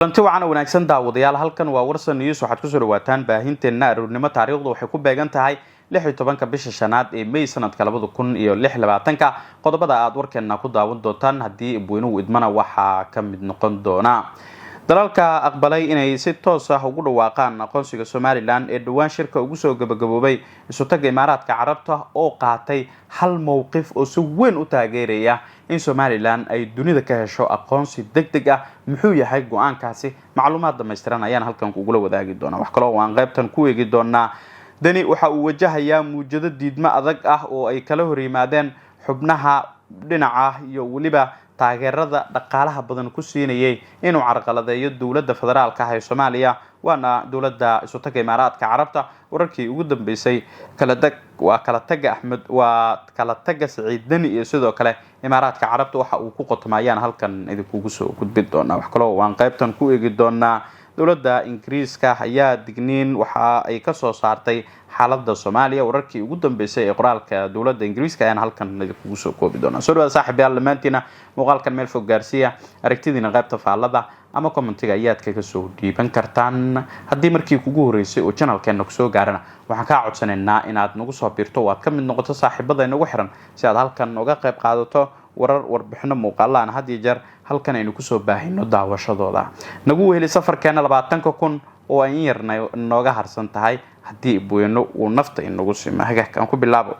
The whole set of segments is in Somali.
Kulanti wacan wanaagsan, daawadayaal. Halkan waa Warsan News. Waxaad kusoo dhawaataan baahinteenna aroornimo. Taariikhdu waxay ku beegan tahay 16-ka bisha shanaad ee May, sanadka 2026-ka. Qodobada aad warkeena ku daawan doontaan, haddii Eebbe idmana, waxaa ka mid noqon doona dalalka aqbalay inay si toos ah ugu dhawaaqaan aqoonsiga Somaliland ee dhowaan shirka ugu soo gabagaboobay Isutaga Imaaraadka Carabta, oo qaatay hal mowqif oo si weyn u taageeraya in Somaliland ay dunida ka hesho aqoonsi deg deg ah. Muxuu yahay go-aankaasi? Macluumaad dhamaystiran ayaan halkan kugula wadaagi doonaa. Wax kaloo aan qaybtan ku eegi doonaa: Deni waxa uu wajahayaa muujado diidmo adag ah oo ay kala hor yimaadeen xubnaha dhinaca iyo weliba taageerada dhaqaalaha badan ku siinayay inuu carqaladeeyo dowladda federaalka ah ee Soomaaliya, waana dowladda Isutaga Imaaraadka Carabta. Wararkii ugu dambeysay kala tag waa kala taga Axmed, waa kala taga Saciid Deni iyo sidoo kale Imaaraadka Carabta waxa uu ku qotomayaan halkan idinkugu soo gudbin doonaa. Wax kaloo waan qaybtan ku eegi doonaa: dowladda Ingiriiska ayaa digniin waxa ay kasoo saartay xaaladda Soomaaliya. Wararkii ugu dambeysay ee qoraalka dowladda Ingiriiska ayaan halkan idinkugu soo koobi doonaa. Soo dhawaada, saaxiibayaal, dhammaantiina. Muuqaalkan meel fog gaarsiiya. Aragtidiina qaybta faallada ama commentiga ayaad kaga soo dhiiban kartaan. Haddii markii kugu horreysay oo channelkeena kusoo gaarana, waxaan kaa codsanaynaa inaad nagu soo biirto oo aad ka mid noqoto saaxiibada inagu xiran, si aad halkan uga qayb qaadato warar, warbixino, muuqaala aan had iyo jeer halkan aynu kusoo baahino daawashadooda. Nagu weheli safarkeena 20,000 oo ay in yar nooga harsan tahay, haddii Eebbe uu nafta inagu simo. Hagaag, aan ku bilaabo.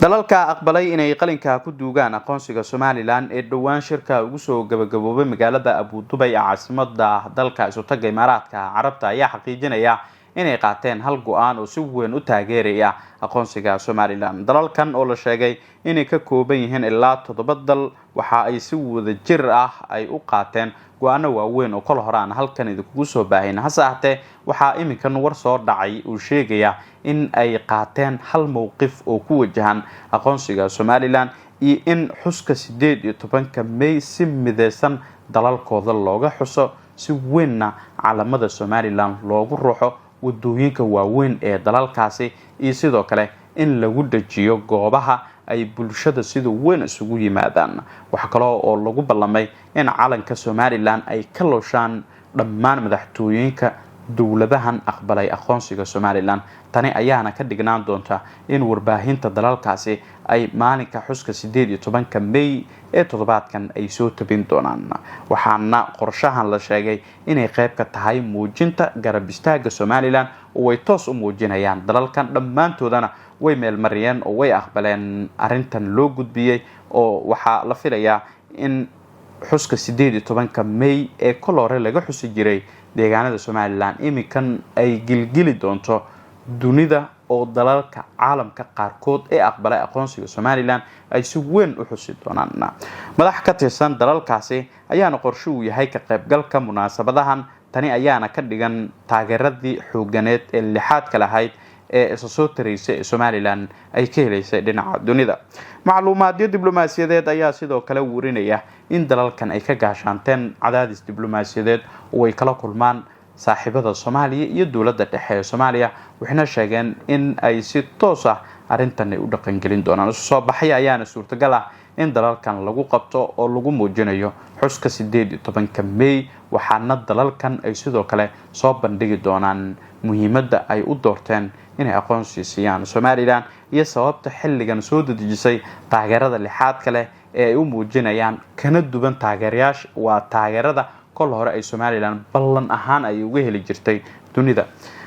Dalalka aqbalay inay qalinka ku duugaan aqoonsiga Somaliland ee dhowaan shirka ugu soo gabagaboobay magaalada Abudubay ee caasimada dalka Isutaga Imaaraadka Carabta ayaa xaqiijinaya inay qaateen hal go-aan oo si weyn u taageeraya aqoonsiga Somaliland. Dalalkan oo la sheegay inay ka kooban yihiin ilaa toddoba dal waxa ay si wada jir ah ay u qaateen go-aano waaweyn oo kol hore aan halkan idinkugu soo baahin. Hase ahatee, waxaa iminkan war soo dhacay uu sheegaya in ay qaateen hal mowqif oo ku wajahan aqoonsiga Somaliland iyo in xuska 18-ka May si mideysan dalalkooda looga xuso, si weynna calamada Somaliland loogu ruxo wadooyinka waaweyn ee dalalkaasi, iyo sidoo kale in lagu dhajiyo goobaha ay bulshada sida weyn isugu yimaadaan. Waxaa kaloo oo lagu ballamay in calanka Somaliland ay ka looshaan dhammaan madaxtooyinka dowladahan aqbalay aqoonsiga Somaliland. Tani ayaana ka dhignaan doonta in warbaahinta dalalkaasi ay maalinka xuska 18-ka May ee toddobaadkan ay soo tabin doonaan. Waxaana qorshahan la sheegay inay qayb ka tahay muujinta garab istaaga Somaliland oo ay toos u muujinayaan dalalkan. Dhammaantoodana way meelmariyeen oo way aqbaleen arrintan loo gudbiyey, oo waxaa la filayaa in xuska 18-ka May ee kol hore laga xusi jiray deegaanada Somaliland iminkan ay gilgili doonto dunida, oo dalalka caalamka qaarkood ee aqbalay aqoonsiga Somaliland ay si weyn u xusi doonaan. Madax ka tirsan dalalkaasi ayaana qorshe uu yahay ka qaybgalka munaasabadahan. Tani ayaana ka dhigan taageeradii xooganeed ee lixaadka lahayd ee isa soo taraysay ee Somaliland ay ka helaysay dhinaca dunida. Macluumaadyo diblomaasiyadeed ayaa sidoo kale warinaya in dalalkan ay ka gaashaanteen cadaadis diblomaasiyadeed oo ay kala kulmaan saaxiibada Soomaaliya iyo dowladda dhexe ee Soomaaliya, waxayna sheegeen in ay si toos ah arrintan ay u dhaqangelin doonaan. Isu soo baxay ayaana suurtagal ah in dalalkan lagu qabto oo lagu muujinayo xuska 18-ka May, waxaana dalalkan ay sidoo kale soo bandhigi doonaan muhiimadda ay u doorteen inay aqoonsi siiyaan Somaliland iyo sababta xilligan soo dedejisay taageerada lixaadka leh ee ay u muujinayaan, kana duwan taageerayaasha waa taageerada kol hore ay Somaliland ballan ahaan ay uga heli jirtay dunida.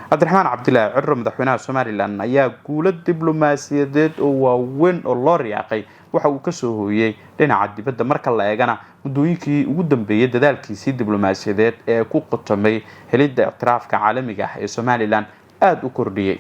Cabdiraxmaan Cabdilaahi Ciro, madaxweynaha Somaliland, ayaa guulo diblomaasiyadeed oo waaweyn oo loo riyaaqay waxa uu kasoo hooyey dhinaca dibadda. Marka la eegana muddooyinkii ugu dambeeyay dadaalkiisii diblomaasiyadeed ee ku qotomay helidda ictiraafka caalamiga ah ee Somaliland aada u kordhiyey.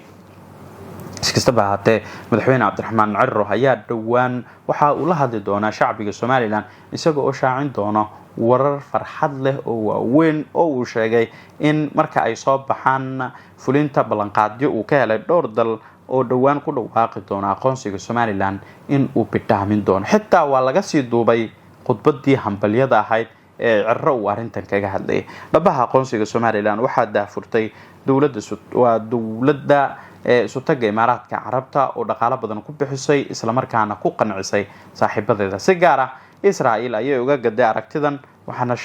Si kastaba ahaatee, madaxweyne Cabdiraxmaan Ciro ayaa dhowaan waxa uu la hadli doonaa shacbiga Somaliland, isaga oo shaacin doono warar farxad leh oo waaweyn oo uu sheegay in marka ay soo baxaan fulinta ballanqaadyo uu ka helay dhowr dal oo dhowaan ku dhawaaqi doono aqoonsiga Somaliland in uu bidhaamin doono. Xitaa waa laga sii duubay khudbadii hambalyada ahayd ee Ciro uu arrintan kaga hadlayay. Dhabaha aqoonsiga Somaliland waxaa daahfurtay dowladda, waa dowladda Isutaga Imaaraadka Carabta, oo dhaqaalo badan ku bixisay islamarkaana ku qancisay saaxiibadeeda. Si gaar ah Israel ayay uga gaday aragtidan. Waxaana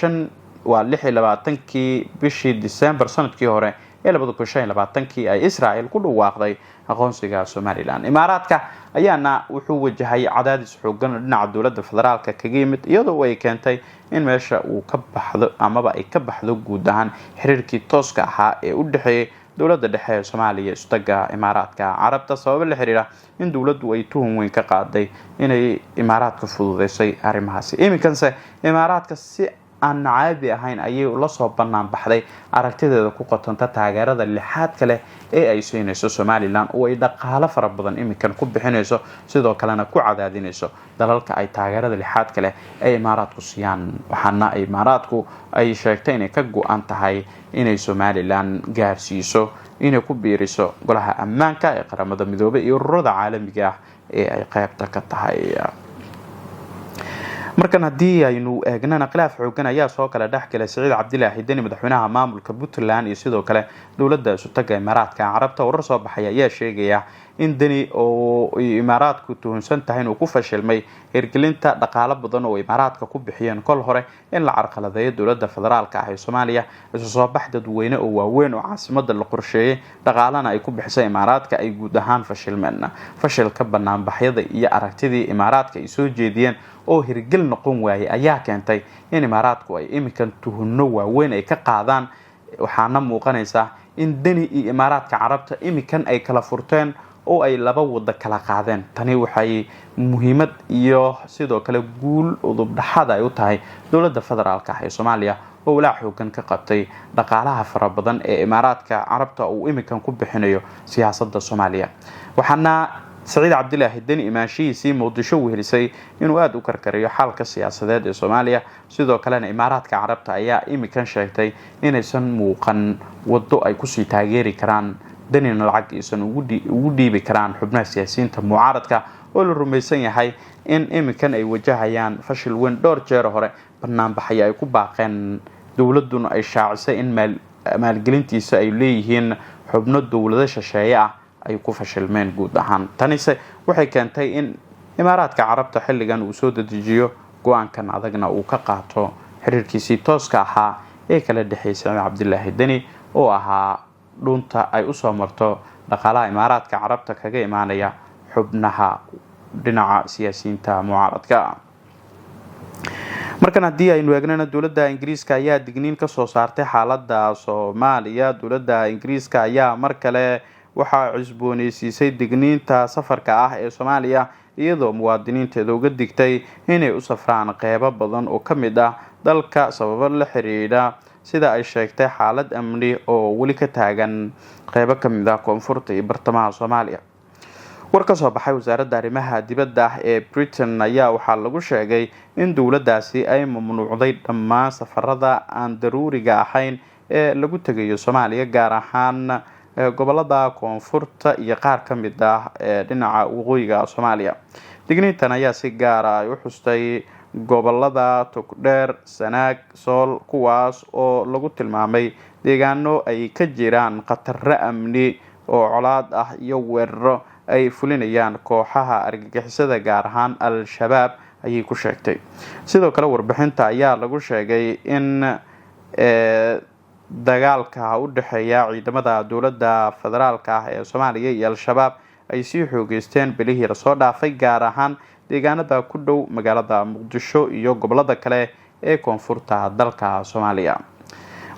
26-kii bishii Disembar sanadkii hore ee 2025-kii ay Israel ku dhawaaqday aqoonsiga Somalilan. Imaaraadka ayaana wuxuu wajahay cadaadis xoogan oo dhinaca dowladda federaalka kaga yimid, iyadoo ay keentay in meesha uu ka baxdo amaba ay ka baxdo guud ahaan xiriirkii tooska ahaa ee u dhexeeyay dowladda dhexe ee Soomaaliya isutaga Imaaraadka Carabta, sababo la xiriira in dowladdu ay tuhun weyn ka qaaday inay Imaaraadka fududeysay arrimahaasi. Iminkanse Imaaraadka si aan caadi ahayn ayay la soo banaan baxday aragtideeda ku qotanta taageerada lixaadka leh ee ay siinayso Somalilan, oo ay dhaqaalo fara badan iminkan ku bixinayso, sidoo kalena ku cadaadinayso dalalka ay taageerada lixaadka leh ay Imaaraadku siiyaan. Waxaana Imaaraadku ay sheegtay inay ka go-an tahay inay Somalilan gaarsiiso inay ku biiriso Golaha Ammaanka ee Qaramada Midoobay iyo ururada caalamiga ah ee ay qeybta ka tahay. Markan haddii aynu eegnana, khilaaf xoogan ayaa soo kala dhexgalay Siciid Cabdilaahi Deni, madaxweynaha maamulka Puntland, iyo sidoo kale dowladda isutaga Imaaraadka Carabta. Warar soo baxay ayaa sheegaya in Deni oo Imaaraadku tuhunsan tahay inuu ku fashilmay hirgelinta dhaqaalo badan oo Imaaraadka ku bixiyeen kol hore in la carqaladeeyo dowladda federaalka ah ee Soomaaliya, isu soo bax dadweyne oo waaweyn oo caasimada la qorsheeyay, dhaqaalana ay ku bixisay Imaaraadka, ay guud ahaan fashilmeen. Fashilka banaanbaxyada iyo aragtidii Imaaraadka ay soo jeediyeen oo hirgel noqon waayay ayaa keentay in Imaaraadku ay iminkan tuhunno waaweyn ay ka qaadaan. Waxaana muuqanaysa in Deni iyo Imaaraadka Carabta iminkan ay kala furteen oo ay laba wado kala qaadeen. Tani waxay muhiimad iyo sidoo kale guul udubdhaxada ay u tahay dowladda federaalka ah ee Soomaaliya, oo walaac xoogan ka qabtay dhaqaalaha fara badan ee Imaaraadka Carabta uu iminkan ku bixinayo siyaasadda Soomaaliya. Waxaana Saciid Cabdilaahi Deni imaanshihiisii Muqdisho wehelisay inuu aada u karkariyo xaalka siyaasadeed ee Soomaaliya. Sidoo kalena Imaaraadka Carabta ayaa iminkan sheegtay inaysan muuqan waddo ay kusii taageeri karaan Denina, lacag aysan ugu dhiibi karaan xubnaha siyaasiyiinta mucaaradka, oo la rumaysan yahay in iminkan ay wajahayaan fashil weyn. Dhowr jeer hore banaanbaxaya ay ku baaqeen, dowladuna ay shaacisay in maalgelintiisa ay leeyihiin xubno dowlado shisheeye ah, ay ku fashilmeen guud ahaan. Tanise waxay keentay in Imaaraadka Carabta xilligan uu soo dedejiyo go-aankan adagna uu ka qaato xiriirkiisii tooska ahaa ee kala dhexeeyay Saciid Cabdilaahi Deni, oo ahaa dhunta ay usoo marto dhaqaalaha Imaaraadka Carabta kaga imaanaya xubnaha dhinaca siyaasiyiinta mucaaradka. Markan haddii aynu eegnana, dowladda Ingiriiska ayaa digniin kasoo saartay xaalada Soomaaliya. Dowladda Ingiriiska ayaa mar kale waxaa cusbooneysiisay digniinta safarka ah ee Soomaaliya, iyadoo muwaadiniinteeda uga digtay inay u safraan qeybo badan oo ka mid ah dalka, sababo la xiriira, sida ay sheegtay, xaalad amni oo weli ka taagan qeybo ka mid ah koonfurta iyo bartamaha Soomaaliya. War ka soo baxay wasaaradda arrimaha dibadda ee Britain ayaa waxaa lagu sheegay in dowladdaasi ay mamnuucday dhammaan safarada aan daruuriga ahayn ee lagu tegayo Soomaaliya, gaar ahaan gobolada koonfurta iyo qaar ka mid ah ee dhinaca waqooyiga Soomaaliya. Digniintan ayaa si gaara ay u xustay gobolada Togdheer, Sanaag, Sool, kuwaas oo lagu tilmaamay deegaano ay ka jiraan khataro amni oo colaad ah iyo weeraro ay fulinayaan kooxaha argagixisada, gaar ahaan Al-Shabaab, ayay ku sheegtay. Sidoo kale warbixinta ayaa lagu sheegay in dagaalka u dhexeeya ciidamada dowladda federaalka ah ee Soomaaliya iyo Al-Shabaab ay sii xoogeysteen bilihii lasoo dhaafay, gaar ahaan deegaanada ku dhow magaalada Muqdisho iyo gobolada kale ee koonfurta dalka Soomaaliya.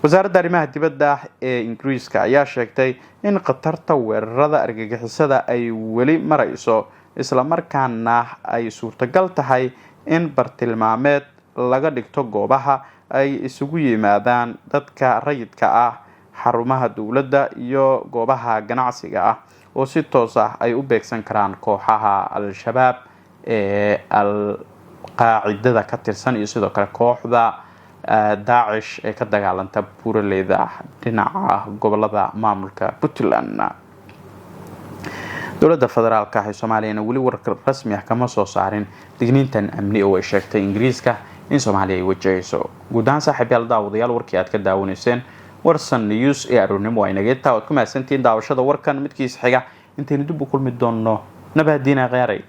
Wasaaradda arrimaha dibadda ee Ingiriiska ayaa sheegtay in khatarta weerarada argagixisada ay weli marayso, islamarkaana ay suurtagal tahay in bartilmaameed laga dhigto goobaha ay isugu yimaadaan dadka rayidka ah, xarumaha dowladda iyo goobaha ganacsiga ah, oo si toos ah ay u beegsan karaan kooxaha Al-Shabaab ee Al-Qaacidada ka tirsan iyo sidoo kale kooxda Daacish ee ka dagaalanta buuraleyda dhinaca gobolada maamulka Puntland. Dowladda federaalka ah ee Soomaaliyana weli war rasmi ah kama soo saarin digniintan amni oo ay sheegtay Ingiriiska in Soomaaliya ay wajahayso. Guud ahaan, saaxiibyaal, daawadayaal, warkii aad ka daawanayseen Warsan News ee aroornimo ay naga taa. Waad ku mahadsantihiin daawashada warkan. Midkiisa xiga intaynu dib u kulmi doonno, nabadiina kheyray.